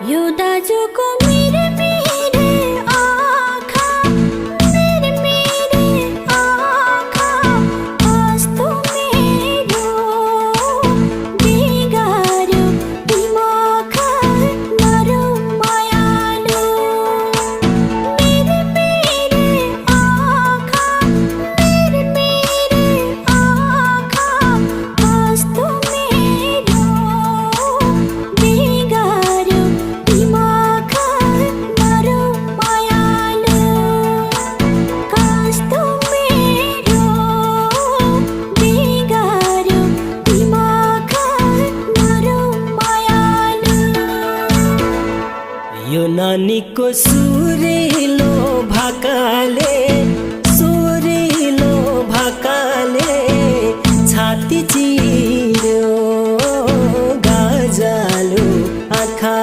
यो दाजुको मेरे मेरे आँखा, मेरे मेरे आँखा, कस्तो मेरो बिगार्यो दिमाग नरौ मायालु। मेरे मेरे आँखा, मेरे मेरे आँखा, कस्तो मेरो बिगार्यो दिमाग नरौ मायालु। कस्तो मेरो बिगार्यो दिमाग नरौ मायालु। यो नानीको सुरिलो भाकाले, सुरिलो भाकाले छाती